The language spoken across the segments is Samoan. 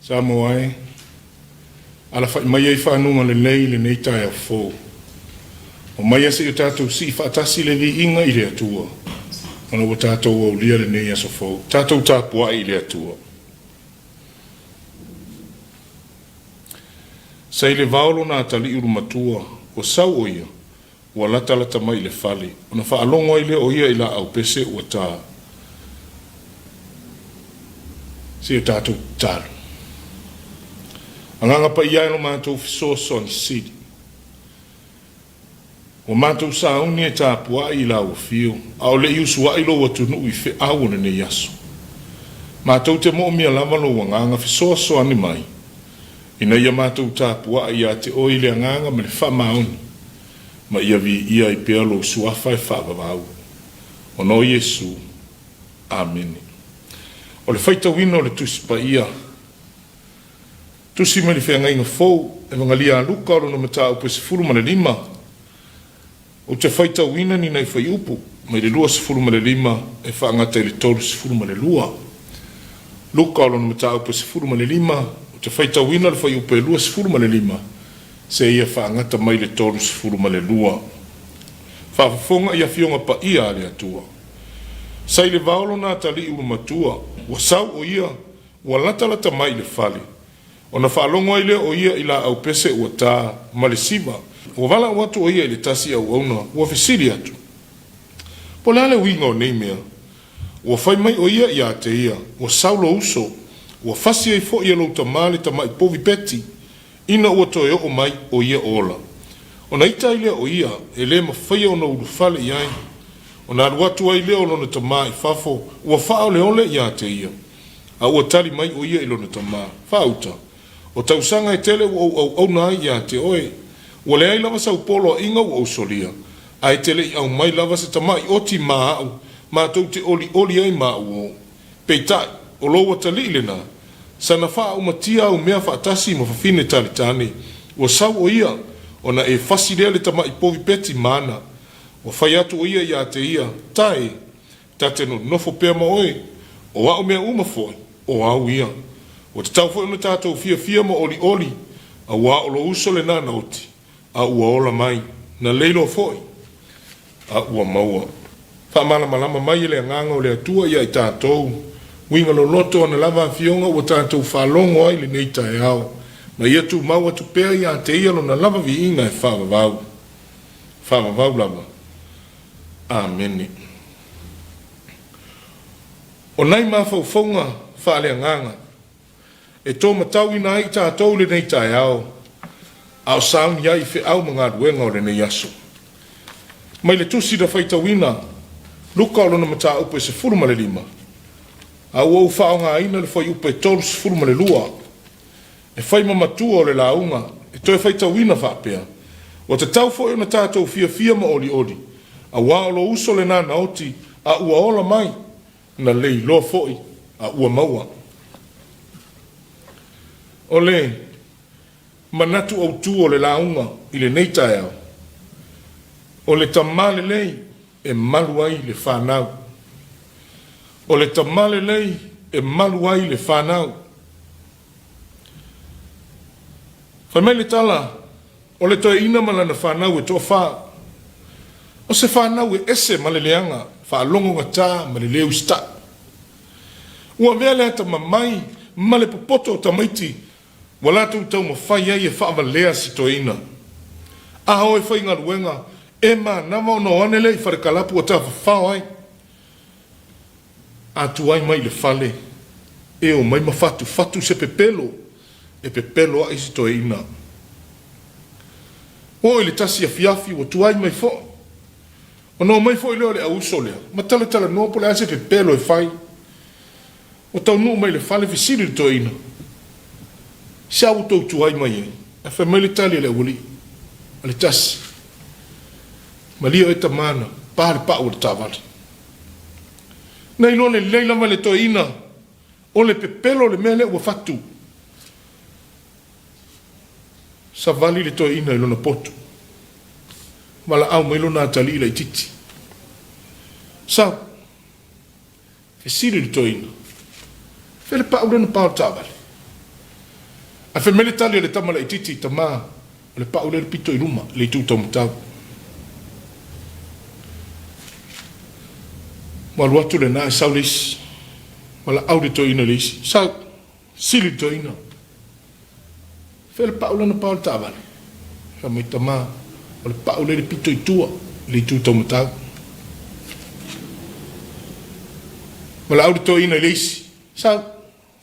Samoa e, alafai maia i faguga lelei i lenei taeao fou. Omaia seia o tatou sii faatasi le viiga i le Atua, ona ua tatou aulia lenei aso fou. Tatou tapuai i le Atua. Sa i le vao lona atalii ulumatua, ua sau o ia, ua latalata mai i le fale, ona faalogo ai lea o ia i laau pese ua ta. Seia o tatou tatalo. Agaga Paia e lo matou fesoasoani sili. Ua matou sauni e tapuai i lau afio, a o le i usuai lou atunuu i feau o lenei aso. Matou te moomia lava lou agaga fesoasoani mai, ina ia matou tapuai ia te oe i le agaga ma le faamaoni, ma ia viia ai pea lou suafa e faavavau. Ona o Iesu. Amene. O le faitauina o le Tusi Paia, Tusi mai le Feagaiga Fou, Evagalia a Luka o lona mataupu e 15, Ou te faitauina ni nai fuaiupu mai le 25 e faagata i le 32. Luka o lona mataupu e 15, ou te faitauina le fuaiupu e 25 seia faagata mai le 32. Faafofoga i Afioga Paia a le Atua. Sa i le vao lona atalii ulumatua, ua sau o ia, ua latalata mai i le fale, Ona faalogo ai lea o ia i laau pese ua ta ma le siva. Ua valaau atu o ia i le tasi auauna, ua fesili atu, Po o le a le uiga o nei mea? Ua fai mai o ia ia te ia, Ua sau lou uso, ua fasi ai foi e lou tamā le tamai povi peti, ina ua toe oo mai o ia ola. Ona ita ai lea o ia, e le mafaia ona ulufale i ai. Ona alu atu ai lea o lona tamā i fafo, ua faaoleole ia te ia. A ua tali mai o ia i lona tamā, Faauta, o tausaga e tele ua ou auauna ai ia te oe, ua leai lava sau poloaiga ua ou solia, a e te le i aumai lava se tama'i oti ma a'u matou te olioli ai ma a'u o. Peitai, o lou atalii lenā, sana faaaumatia au mea faatasi ma fafine talitane, ua sau o ia, ona e fasi lea le tama'i povi peti māna. Ua fai atu o ia ia te ia, Tae! Ta te nonofo pea ma oe, o a'u mea uma foi, o au ia. Ua tatau foi ona tatou fiafia ma olioli, auā o lou uso lenā na oti, a ua ola mai, na leiloa foi, a ua maua. Faamalamalama mai e le Agaga o le Atua ia i tatou, uiga loloto ona lava afioga ua tatou faalogo ai lenei taeao, ma ia tumau atu pea ia te ia lona lava viiga e faavavau. Faavavau lava. Amene. O nai mafaufauga faaleagaga e tōmatauina ai i tatou i lenei taeao, a o sauni ai i feau ma galuega o lenei aso. Mai le Tusi na faitauina Luka o lona mataupu e 15, a ua ou faaaogaina le fuaiupu e 32, E fai ma matua o le lauga e toe faitauina faapea, Ua tatau foi ona tatou fiafia ma olioli, auā o lou uso lenā na oti, a ua ola mai, na leiloa foi, a ua maua. O le manatu autū o le lauga i lenei taeao, o le tama lelei e malu ai le fanau. O le tama lelei e malu ai le fanau. Fai mai le tala, o le toeaina ma lana fanau e toafa. O se fanau e ese ma le leaga, faalogogata ma le le usitai. Ua avea le atamamai ma le popoto o tamaiti ua latou taumafai ai e faavalea si toeaina. A o e faigaluega, e manava ona o ane lea i falekalapu ua tafafao ai. A tuai mai i le fale, e omai ma fatufatu se pepelo e pepelo ai si toeaina. Oo i le tasi afiafi ua tuai mai foi. Ona omai foi lea o le auuso lea ma talatalanoa po o le a se pepelo e fai. Ua taunuu mai i le fale fesili le toeaina, Se a ua tou tuai mai ai? Ae fai mai le tali a le aualii, A le tasi. Malie oe tama na pa le pau o le taavale. Na iloa lelei lava e le toeaina o le pepelo le mea lea ua fatu. Savali le toeaina i lona potu. Valaau mai lona atalii laitiiti. Sau! Fesili le toeaina. Fea le pau lea na pa o le taavale? Ae fai mai le tali a le tama laitiiti, Tama, o le pau lea i le pito i luma, i le itu taumatau. Ua alu atu lena ae sau le isi. Valaau le toeaina i le isi, Sau! Sili le toeaina. Fea le pau lea na pao i le taavale? Fai mai, Tama, o le pau lea i le pito i tua, i le itu taumatau. Valaau le toeaina i le isi, Sau!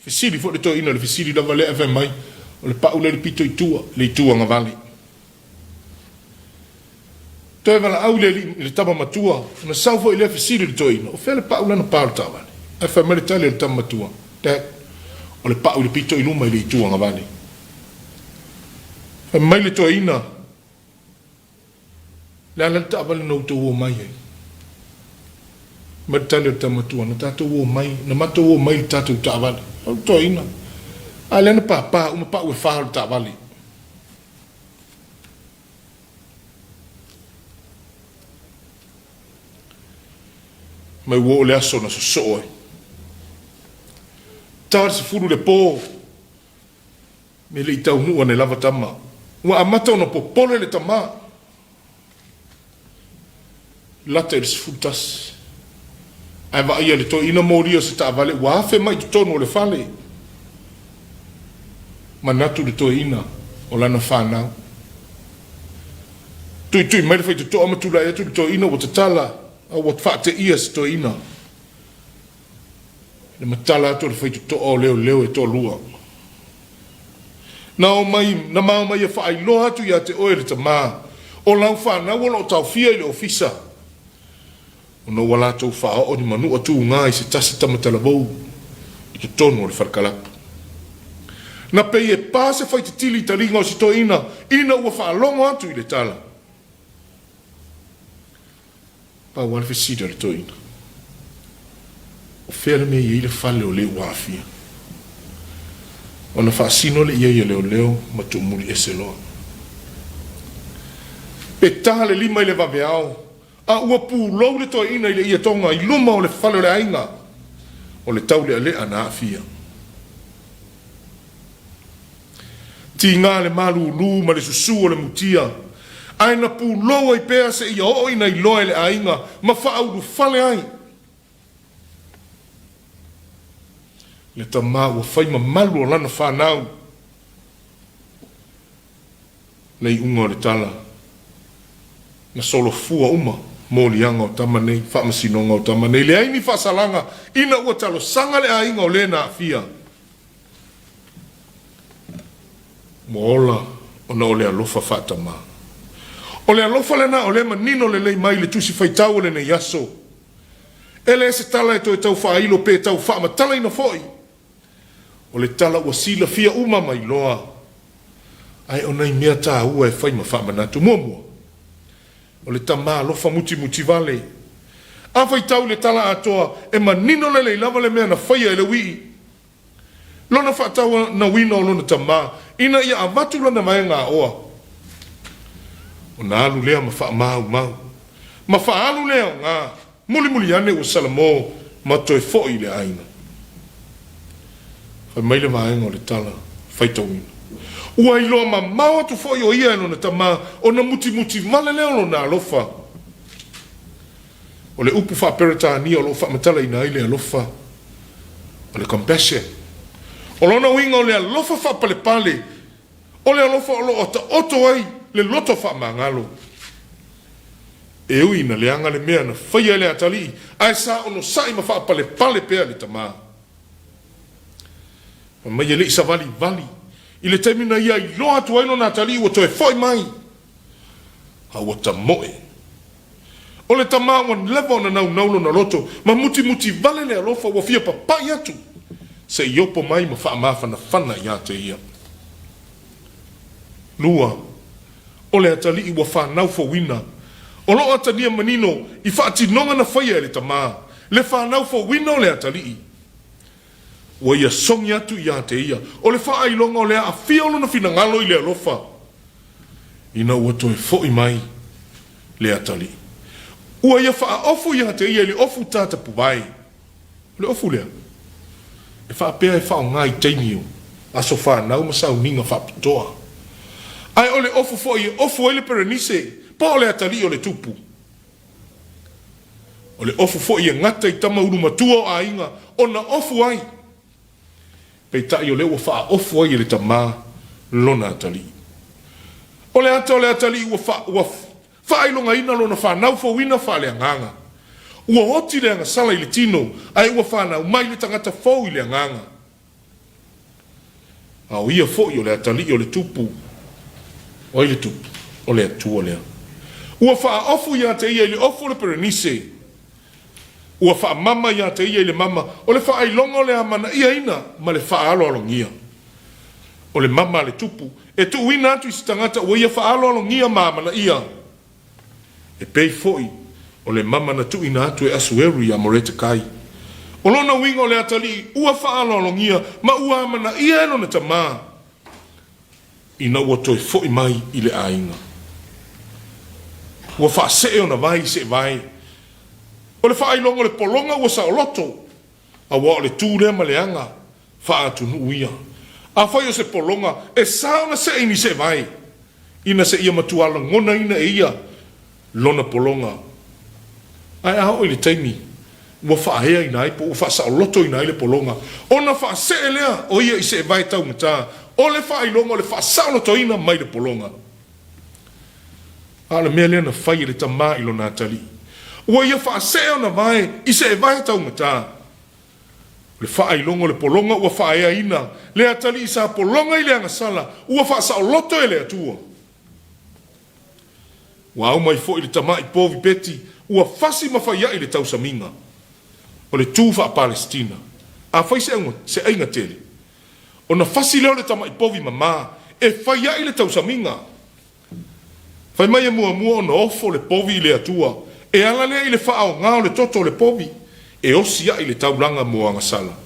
Fesili foi le toeaina i le fesili lava lea ae fai mai, O le pau lea i le pito i tua, i le itu agavale. Toe valaau le alii i le tama matua, ona sau foi lea fesili i le toeaina, O fea le pau lea na pa o le taavale? Ae fai mai le tali a le tama matua, Dad, o le pau i le pito i luma i le itu agavale. Fai mai le toeaina, Le a la le taavale na outou o mai ai? Fai mai le tali a le tama matua, Na tatou o mai, na matou o mai i le tatou taavale. O le toeaina, A lea na papa uma pau e fa o le taavale. Mai ua oo le aso na sosoo ai. Ta le 10 i le po, me le i taunuu ane lava tama. Ua amata ona popole le tama. Lata i le 11. Ae vaaia le toeaina molia o se taavale ua afe mai i totonu o le fale. Manatu le toeaina o lana fanau. Tuitui mai le faitotoa ma tulai atu le toeaina ua tatala a ua faateia se toeaina. Le matala atu o le faitotoa o leoleo e toalua. Na omai, na ma omai e faailoa atu ia te oe le tama o lau fanau o lo o taofia i le ofisa, ona ua latou faaoo ni manua tuga i se tasi tama talavou i totonu o le falekalapu. Na pei e pa se faitetili i taliga o si toeaina ina ua faalogo atu i le tala. Pau lava le fesili a le toeaina, O fea le mea e i ai le fale o le ua aafia? Ona faasino le i ai a leoleo ma tuumuli ese loa. Pe ta le lima i le vaveao, a ua pulou le toeaina i le ietoga i luma o le fale o le aiga o le taulealea na aafia. Tiga le malūlū ma le susū o le mutia, ae na pulou ai pea seia oo ina iloa e le aiga ma faaulufale ai le tama ua fai mamalu o lana fanau. Le iuga o le tala, na solofua uma moliaga o tama nei, faamasinoga o tama nei, leai ni faasalaga ina ua talosaga le aiga o le na aafia. Ua ola ona o le alofa faatamā. O le alofa lena o lea manino lelei mai i le Tusi Faitau o lenei aso. E le se tala e toe tau faailo pe tau faamatalaina foi. O le tala ua silafia uma mai loa. Ae o nai mea taua e fai ma faamanatu. Muamua, o le tama alofa mutimuti vale. A faitau i le tala atoa, e manino lelei lava le mea na faia e le uii. Lona faatauanauina o lona tama ina ia avatu lana vaega aoa. Ona alu lea ma faamaumau, ma faaalu lea aoga, mulimuli ane ua salamo ma toe foi i le aiga. Fai mai le vaega o le tala faitauina. Ua iloa mamao atu foi o ia e lona tama ona mutimuti vale lea o lona alofa. O le upu faa-Peretania o lo o faamatalaina ai le alofa, o le compassion. O lona uiga o le alofa faapalepale, o le alofa o lo o taoto ai le loto faamagalo. E ui ina leaga le mea na faia e le atalii, ae sa onosai ma faapalepale pea le tama. Fai mai e le i savalivali i le taimi na ia iloa atu ai lona atalii ua toe foi mai, a ua tamoe. O le tama ua leva ona naunau lona loto ma mutimuti vale le alofa ua fia papai atu se i opo mai ma faamafanafana ia te ia. Lua, o le atalii ua fanau fouina. O lo o atagia manino i faatinoga na faia e le tama, le fanau fouina o le atalii. Ua ia sogi atu ia te ia, o le faailoga o le aafia o lona finagalo i le alofa, ina ua toe foi mai le atalii. Ua ia faaofu ia te ia i le ofu tatapuvae. O le ofu lea, e faapea e faaaoga i taimi o. aso fanau ma sauniga faapitoa. Ae o le ofu foi e ofu ai le perenise po o le atalii o le tupu. O le ofu foi e gata i tama ulumatua o aiga ona ofu ai. Peitai o lea ua faaofu ai e le tama lona atalii. O le ata o le atalii ua fa, ua faailogaina lona fanau fouina faaleagaga. Ua oti le agasala i le tino, ae ua fanau mai le tagata fou i le agaga. A o ia foi o le atalii o le tupu. O ai le tupu? O le Atua lea. Ua faaofu ia te ia i le ofu o le perenise. Ua faamama ia te ia i le mama o le faailoga o le amanaiaina ma le faaaloalogia. O le mama a le tupu e tuuina atu i se tagata ua ia faaaloalogia ma amanaia. E pei foi o le mama na tuuina atu e Asueru ia Moretekai. O lona uiga o le atalii ua faaaloalogia ma ua amanaia e lona tama ina ua toe foi mai i le aiga. Ua faasee ona vae i seevae. O le faailoga o le pologa ua saoloto, aua o le tu lea ma le aga faaatunuu ia. Afai o se pologa, e sa ona see i ni seevae, ina se ia matua lagonaina e ia lona pologa. Ae a oo i le taimi ua faaeaina ai po ua faasaolotoina ai le pologa, ona faasee lea o ia i seevae taugata, o le faailoga o le faasaolotoina mai le pologa. A o le mea lea na fai e le tama i lona atalii, ua ia faasee ona vae i seevae taugata. O le faailoga o le pologa ua faaeaina le atalii sa pologa i le agasala ua faasaoloto e le Atua. Ua au mai foi le tama'i povi peti ua fasi ma faia'i le tausamiga. O le tu faa-Palesitina, afai se auga, se aiga tele, ona fasi lea o le tama'i povi mamā e faia'i le tausamiga. Fai mai e muamua ona ofo le povi i le Atua, e ala lea i le faaaoga o le toto o le povi e osi a'i le taulaga mo agasala.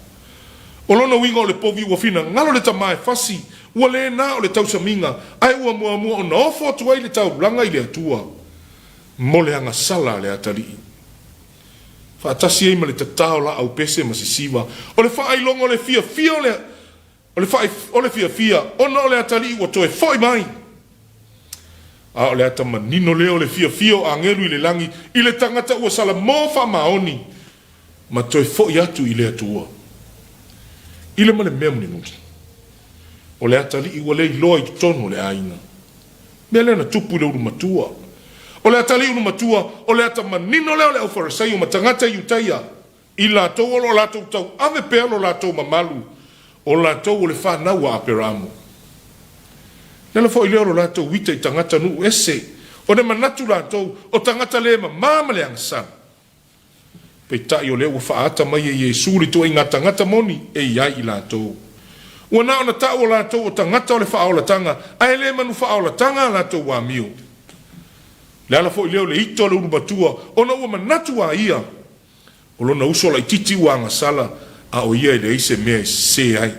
O lona uiga o le povi ua finagalo le tama e fasi, ua le na o le tausamiga, ae ua muamua ona ofo atu ai le taulaga i le Atua mo le agasala a le atalii. Faatasi ai ma le tatao laau pese ma sisiva, o le faailoga o le fiafia o le O le faai, o le fiafia, ona o le atalii ua toe foi mai. A o le ata manino lea o le fiafia o agelu i le lagi i le tagata ua salamo faamaoni ma toe foi atu i le Atua. I le ma le mea mulimuli, o le atalii ua le iloa i totonu o le aiga. Mea lea na tupu i le ulumatua. O le atalii ulumatua, o le ata manino lea o le aufarasaio ma tagata Iutaia I latou o lo o latou tauave pea lo latou mamalu, o latou o le fanau a Aperamo. Le ala foi lea o lo latou ita i tagata nuu ese, ona e manatu latou, o tagata le mama ma le agasala. Peitai o lea ua faaata mai e Iesu le ituaiga tagata moni e i ai i latou. Ua na ona tau o latou o tagata o le faaolataga, ae le manu faaolataga a latou amio. Le ala foi lea o le ita o le ulumatua, ona ua manatu a ia, O lona uso laitiiti ua agasala, a o ia e leai se mea e sese ai.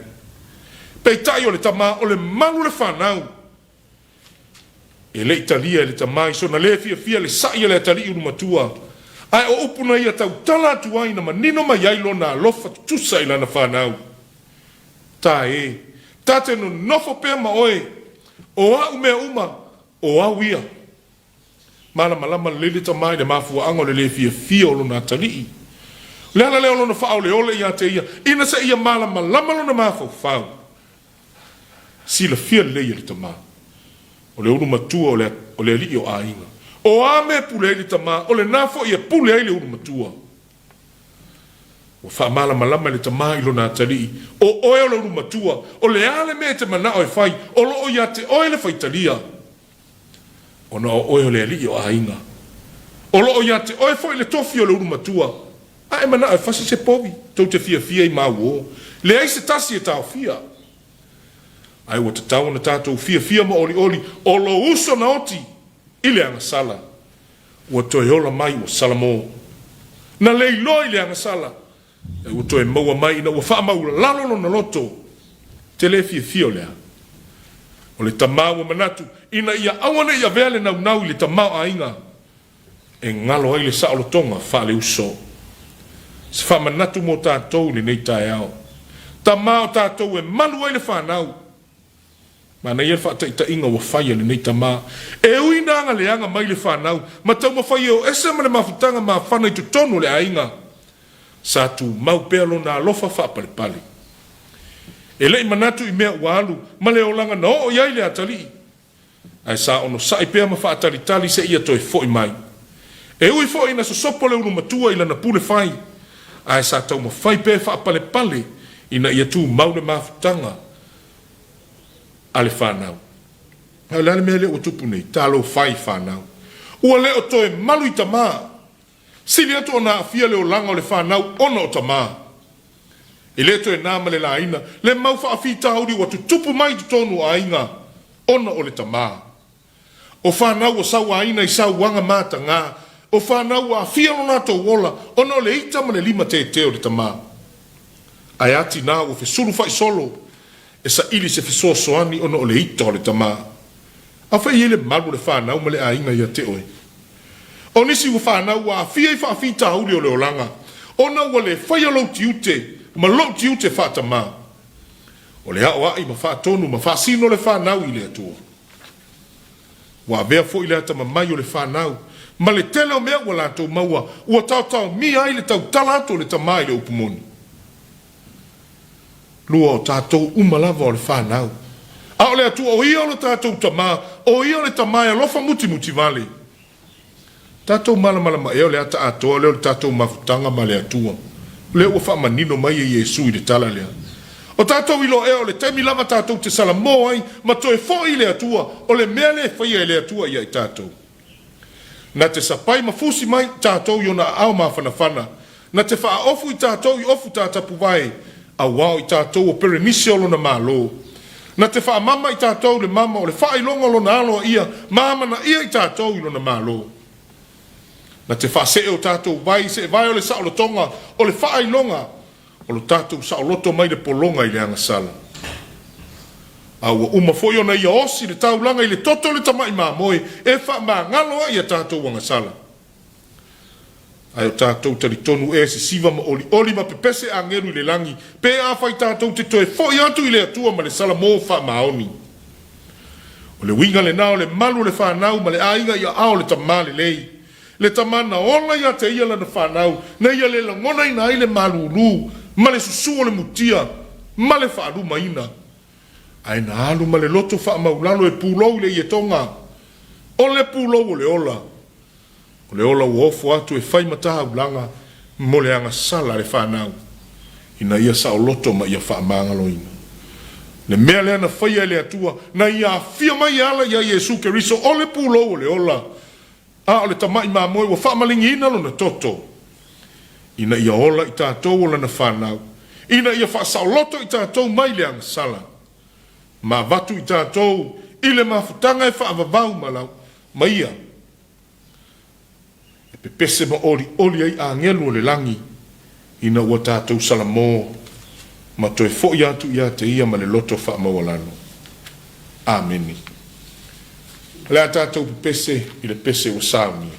Peitai o le tama, o le malu o le fanau. E le i talia e le tama i sona le fiafia le sa'i a le atalii ulumatua, ae o upu na ia tautala atu ai na manino mai ai lona alofa tutusa i lana fanau. Ta e, ta te nonofo pea ma oe, o a'u mea uma, o au ia. Malamalama lelei le tama i le mafuaaga o le le fiafia o lona atalii. O le ala lea o lona faaoleole ia te ia, ina se ia malamalama lona mafaufau. Silafia lelei e le tama, o le ulu matua o le, o le alii o aiga. O a mea e pule ai le tama, o lena foi e pule ai le ulu matua. Ua faamalamalama e le tama i lona atalii, O oe o le ulu matua, o le a le mea e te manao e fai, o lo o ia te oe le faitalia. Ona o oe o le alii o aiga. O lo o ia te oe foi le tofi o le ulumatua, a e manao e fasi se povi, tou te fiafia i mauō. Leai se tasi e taofia. Ae ua tatau ona tatou fiafia ma olioli, o lou uso na oti i le agasala, ua toe ola mai ua salamo. Na leiloa i le agasala, Ae ua toe maua mai ina ua faamaualalo lona loto. Te le fiafia o le a? O le tama ua manatu ina ia aua ne i avea le naunau i le tamaoaiga e galo ai le saolotoga faaleuso. Se faamanatu mo tatou i lenei taeao. Tama o tatou e malu ai le fanau. Manaia le faataitaiga ua fai e lenei tama. E ui ina agaleaga mai le fanau ma taumafai e o ese ma le mafutaga mafana i totonu o le aiga, sa tumau pea lona alofa faapalepale. E le i manatu i mea ua alu ma le olaga na oo i ai le atalii, ae sa onosai pea ma faatalitali seia toe foi mai. E ui foi ina sosopo le ulumatua i lana pule fai, ae sa taumafai pea e faapalepale ina ia tumau le mafutaga a le fanau. A o le a le mea lea ua tupu nei? Talofa e i fanau. Ua le o toe malu i tama. Sili atu ona aafia le olaga o le fanau ona o tama. E le toe na ma le laina le mau faafitauli ua tutupu mai i totonu o aiga ona o le tama. O fanau ua sauaina i sauaga mataga, o fanau ua aafia lo latou ola ona o le ita ma le lima tētē o le tama. Ae a tinā ua fesulufa'i solo e saili se fesoasoani ona o le ita o le tama. A fai i ai le malu o le fanau ma le aiga ia te oe? O nisi ua fanau ua aafia i faafitauli o le olaga ona ua le faia lou tiute ma lou tiute faatamā. O le aoa'i ma faatonu ma faasino le fanau i le Atua. Ua avea foi le atamamai o le fanau ma le tele o mea ua latou maua ua taotaomia ai le tautala atu o le tama i le upu moni. Lua o tatou uma lava o le fanau. A o le Atua o Ia o lo tatou Tama, o Ia o le Tama e alofa mutimuti vale. Tatou malamalama ea o le ata atoa lea o le tatou mafutaga ma le Atua, lea ua faamanino mai e Iesu i le tala lea. O tatou iloa ea o le taimi lava tatou te salamo ai ma toe foi i le Atua, o le mea lea e faia e le Atua ia i tatou. Na te sapai ma fusi mai i tatou i ona aao mafanafana, na te faaofu i tatou i ofu tatapuvae, auā o i tatou o perenise o lona Malo. Na te faamama i tatou le mama o le faailoga o lona alo a ia ma amanaia i tatou i lona Malo. Na te faasee o tatou vai i seevae o le saolotoga o le faailoga o lo tatou saoloto mai le pologa i le agasala. A ua uma foi ona ia osi le taulaga i le toto o le tama'i mamoe e faamagalo ai a tatou agasala. Ae o tatou talitonu ea e sisiva ma olioli ma pepese agelu i le lagi pe afai tatou te toe foi atu i le Atua ma le salamo faamaoni. O le uiga lena o le malu o le fanau ma le aiga i aao o le Tama lelei. Le tama na ola ia te ia lana fanau, na ia le lagonaina ai le malūlū ma le susū o le mutia ma le faalumaina, ae na alu ma le loto faamaulalo e pulou i le ietoga, o le pulou o le ola, o le ola ua ofo atu e fai mataulaga mo le agasala a le fanau, ina ia saoloto ma ia faamagaloina. Le mea lea na faia e le Atua, na ia afia mai e ala ia Iesu Keriso o le pulou o le ola, A o le tama'i mamoe ua faamaligiina lona toto, ina ia ola i tatou o lana fanau, ina ia faasaoloto i tatou mai le agasala, ma avatu i tatou i le mafutaga e faavavau ma lau, ma ia e pepese ma olioli ai agelu o le lagi, ina ua tatou salamo ma toe foi atu ia te Ia ma le loto faamaualalo. Amene. O le a tatou pepese i le pese ua saunia.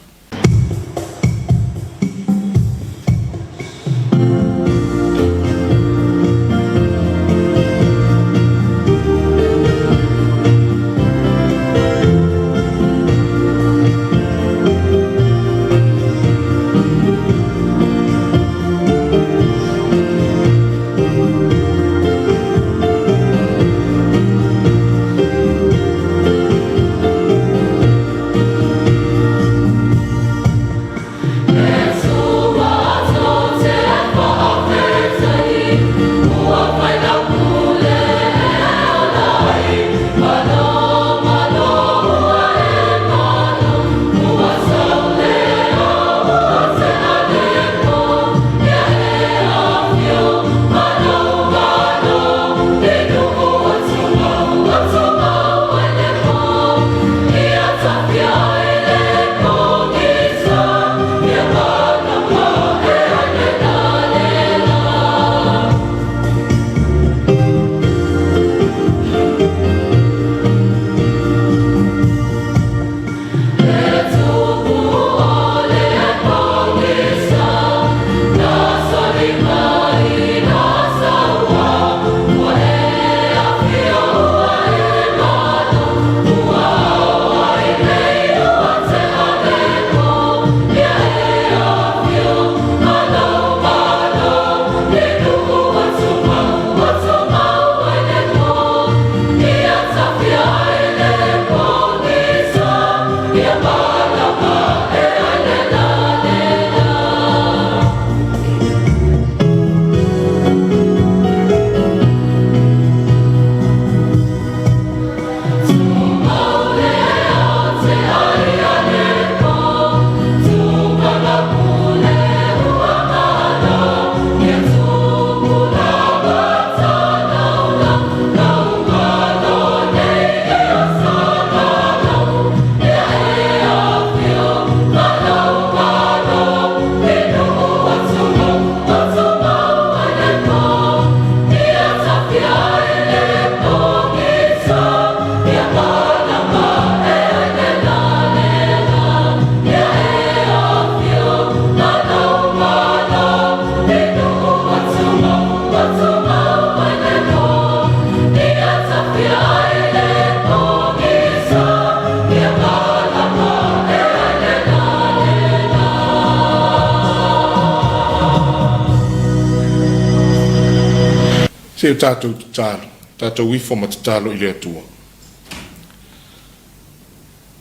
Se i o tatou tatalo, tatou ifo ma tatalo i le Atua.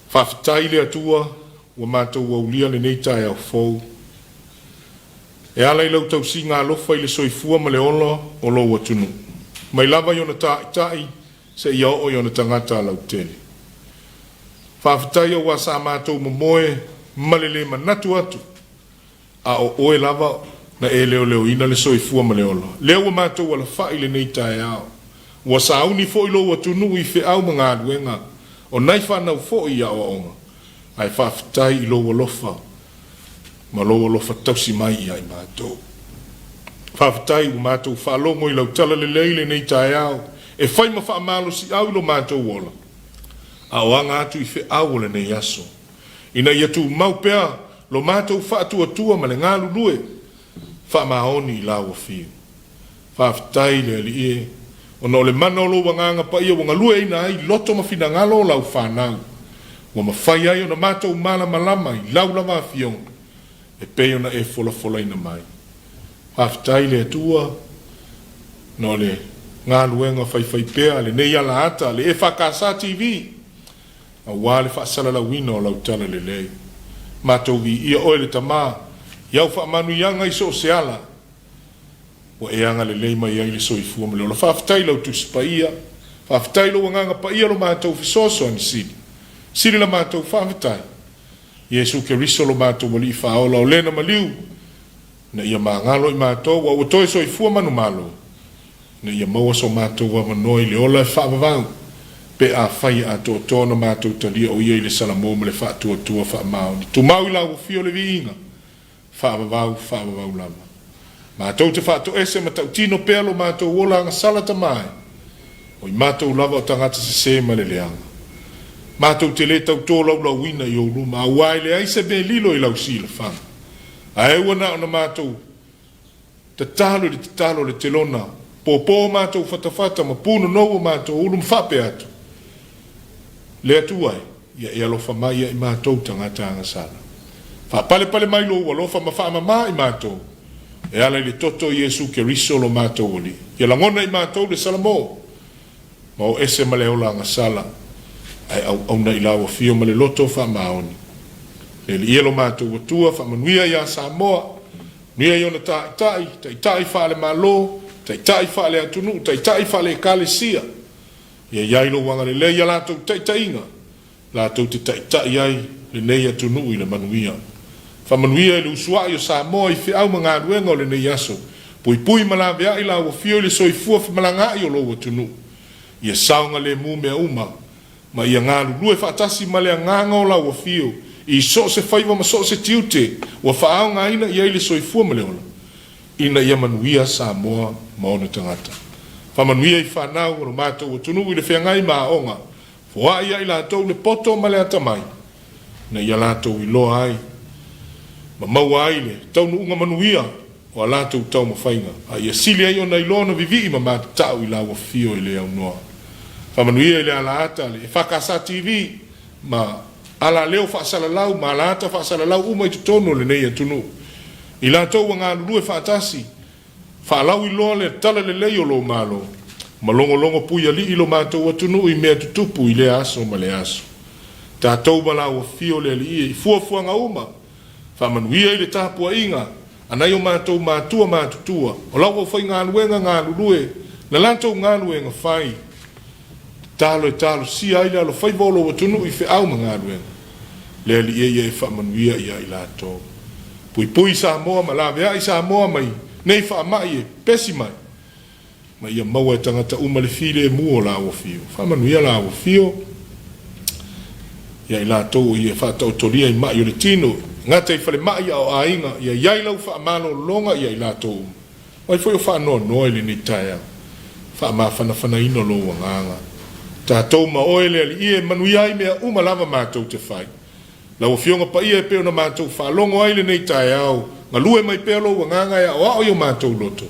Faafetai i le Atua ua matou aulia lenei taeao fou e ala i lau tausiga alofa i le soifua ma le ola o lou atunuu, mai lava i ona taitai seia oo i ona tagata lautele. Faafetai auā sa matou momoe ma le lē manatu atu, a o oe lava na e leoleoina le soifua ma le ola. Lea ua matou alafa'i i lenei taeao, ua sauni foi lou atunuu i feau ma galuega, o nai fanau foi i aoaoga, ae faafetai i lou alofa ma lou alofa tausi mai ia i matou. Faafetai ua matou faalogo i lau tala lelei i lenei taeao e fai ma faamalosiau i lo matou ola, a o aga atu i feau o lenei aso, ina ia tumau pea lo matou faatuatua ma le galulue faamaoni i lau afio. Faafetai le Alii e, ona o le mana o lou Agaga Paia ua galueaina ai loto ma finagalo o lau fanau, ua mafai ai ona matou malamalama i lau lava afioga e pei ona e folafolaina mai. Faafetai le Atua ona o le galuega faifaipea a lenei alaata, le EFKS TV, aua le faasalalauina o lau tala lelei. Matou viia oe le Tama i au faamanuiaga i so o se ala ua e agalelei mai ai le soifua ma le ola. Faafetai i lau Tusi Paia, faafetai i lou Agaga Paia lo matou fesoasoani sili. Sili la matou faafetai, Iesu Keriso lo matou Alii Faaola o lena maliu ina ia magalo i matou a ua toe soifua manumalo, ina ia maua so matou avanoa i le ola e faavavau, pe afai e atoatoa ona matou talia o ia i le salamo ma le faatuatua faamaoni. Tumau i lau afio le viiga, faavavau, faavavau lava. Matou te faatoese ma tautino pea lo matou ola agasala tama e, o i matou lava o tagata sese ma le leaga. Matou te le tau tolaulauina i ou luma, aua e leai se mea lilo i lau silafaga. Ae ua na ona matou tatalo i le tatalo a le telona, pōpō o matou fatafata ma pūnonou o matou ulu ma faapea atu, Le Atua e, ia e alofa mai ia i matou tagata agasala. Faapalepale mai lou alofa ma faamamā i matou, e ala i le toto o Iesu Keriso lo matou Alii. Ia lagona i matou le salamo, ma o ese ma le ola agasala, ae auauna i lau afio ma le loto faamaoni. Le Alii e lo matou Atua, faamanuia iā Samoa, manuia i ona taitai, taitai faale-Malo, taitai faale-atunuu, taitai faale-Ekalesia. Ia i ai lou agalelei i a latou taitaiga, latou te taitai ai lenei atunuu i le manuia. Faamanuia i le usuai o Samoa i feau ma galuega o lenei aso. Puipui ma laveai lau afio i le soifua femalagaai o lou atunuu. Ia saogalemu mea uma, ma ia galulue faatasi ma le agaga o lau afio i so o se faiva ma so o se tiute ua faaaogaina i ai le soifua ma le ola, ina ia manuia Samoa ma ona tagata. Faamanuia i fanau o lo matou atunuu i le feagai ma aoga Foai ia i latou le poto ma le atamai, ina ia latou iloa ai ma maua ai le taunuuga manuia o a latou taumafaiga, a ia sili ai ona iloa ona vivii ma matatau i lau afio e le aunoa. Faamanuia i le alaata a le EFKS TV ma alaleo faasalalau ma alaata faasalalau uma i totonu o lenei atunuu, i latou ua galulue faatasi Faalauiloa le tala lelei o lou Malo, ma logologo puialii lo matou atunuu i mea tutupu i lea aso ma lea aso. Tatou ma lau afio le Alii i fuafuaga uma, faamanuia i le tapuaiga a nai o matou matua matutua, o lau aufaigaluega galulue na latou galuega fai, Tatalo e talosia ai le alofaiva o lou atunuu i feau ma galuega. Le Alii e ia e faamanuia ia i latou. Puipui Samoa ma laveai Samoa mai nei faamai e pesi mai, ma ia maua e tagata uma le filemu o lau afio. Faamanuia lau afio ia i latou o ia e faataotolia i mai o le tino, e gata i falemai a o aiga, ia i ai lau faamalologa ia i latou uma. O ai foi o faanoanoa i lenei taeao? Faamafanafanaina lou agaga. Tatou ma oe le Alii e manuia ai mea uma lava matou te fai. Lau Afioga Paia e pei ona matou faalogo ai lenei taeao, galue mai pea lou agaga e aoao i o matou loto,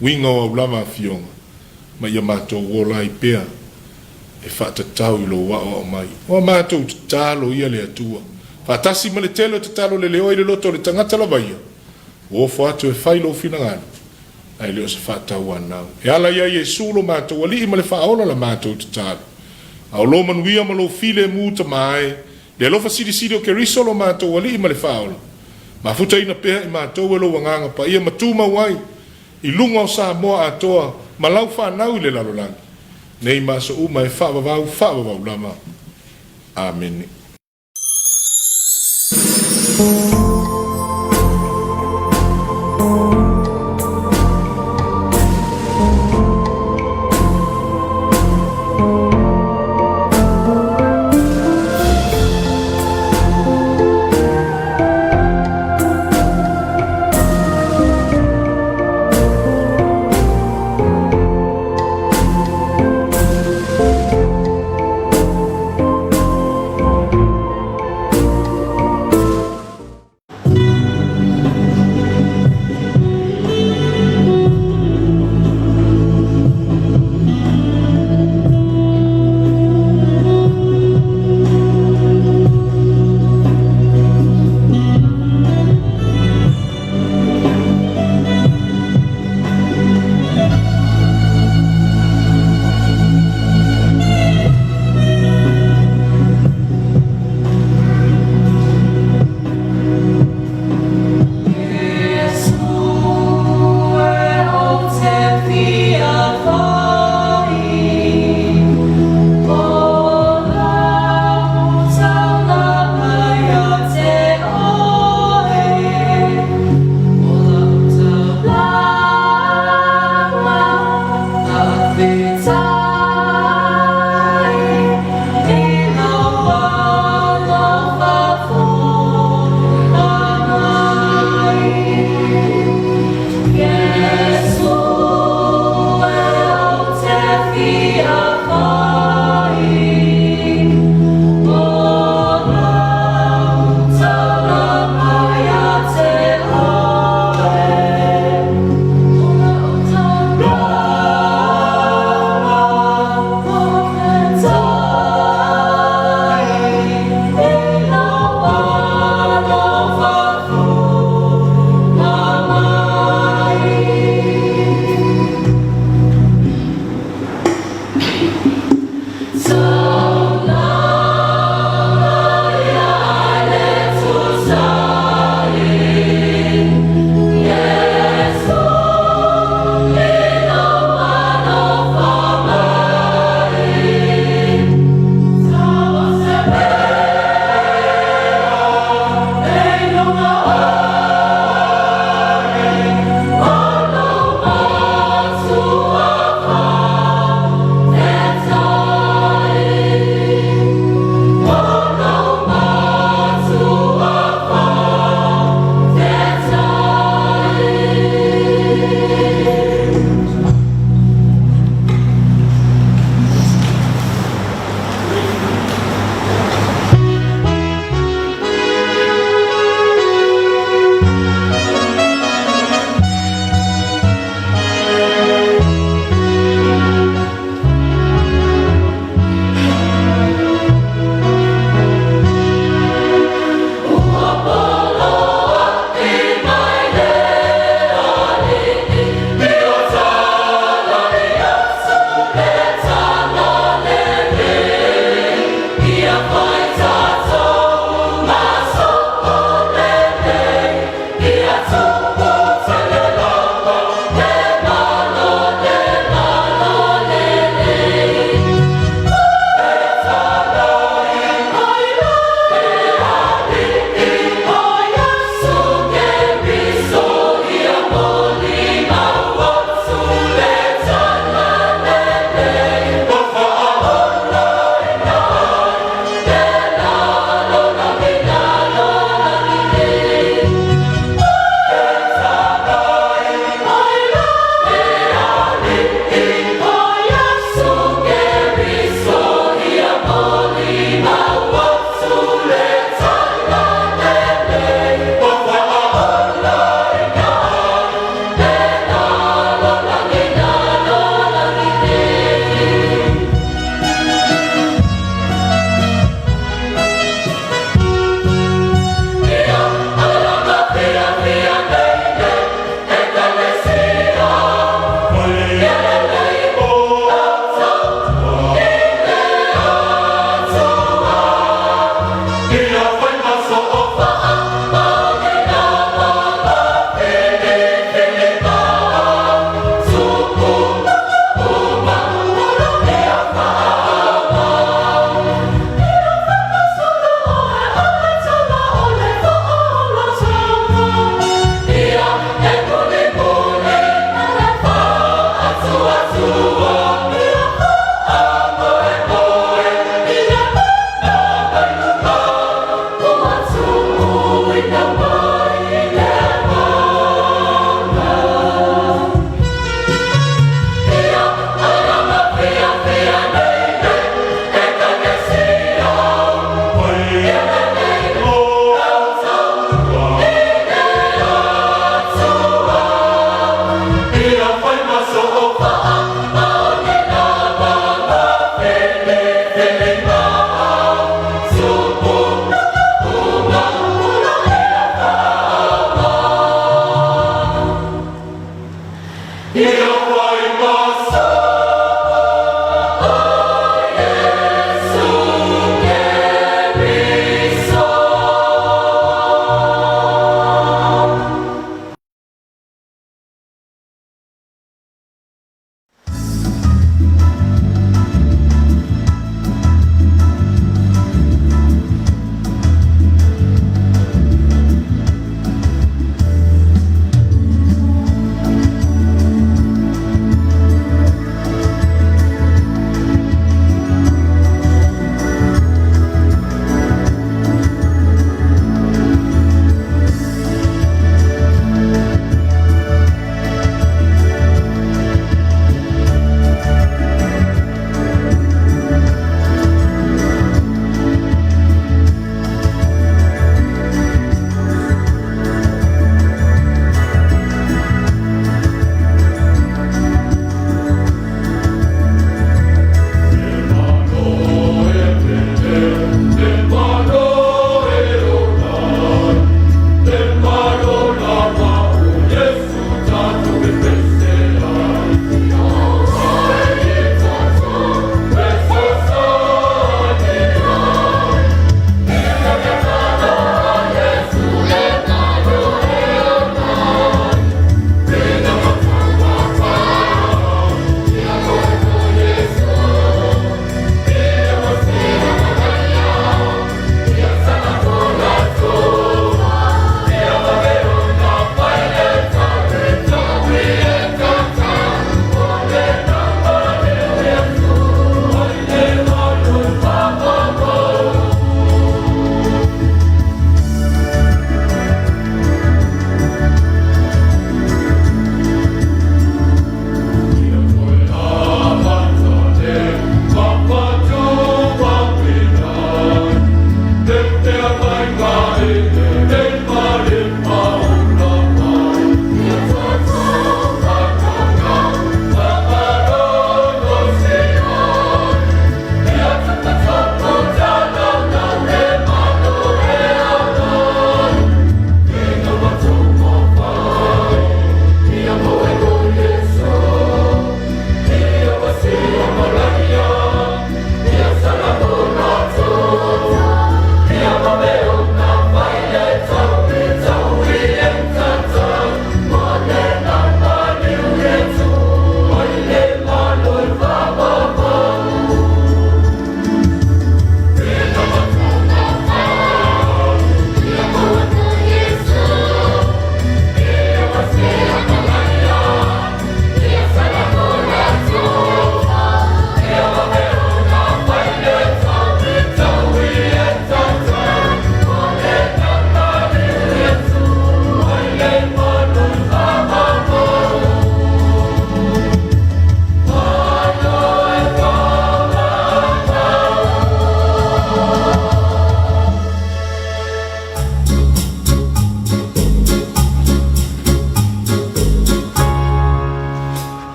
uiga o au lava Afioga, ma ia matou ola ai pea e faatatau i lou aoao mai. O a matou tatalo ia le Atua, faatasi ma le tele o tatalo leleoa i le loto o le tagata lava ia, Ua ofo atu e fai lou finagalo. Ae le o se faatauanau. E ala ia Iesu lo matou Alii ma le Faaola la matou tatalo. A o lo manuia ma lou filemu Tama e, le alofa silisili o Keriso lo matou Alii ma le Faaola, mafutaina pea i matou e lou Agaga Paia ma tumau ai i luga o Samoa atoa ma lau fanau i le lalolagi, nei ma aso uma e faavavau faavavau lava. Amene.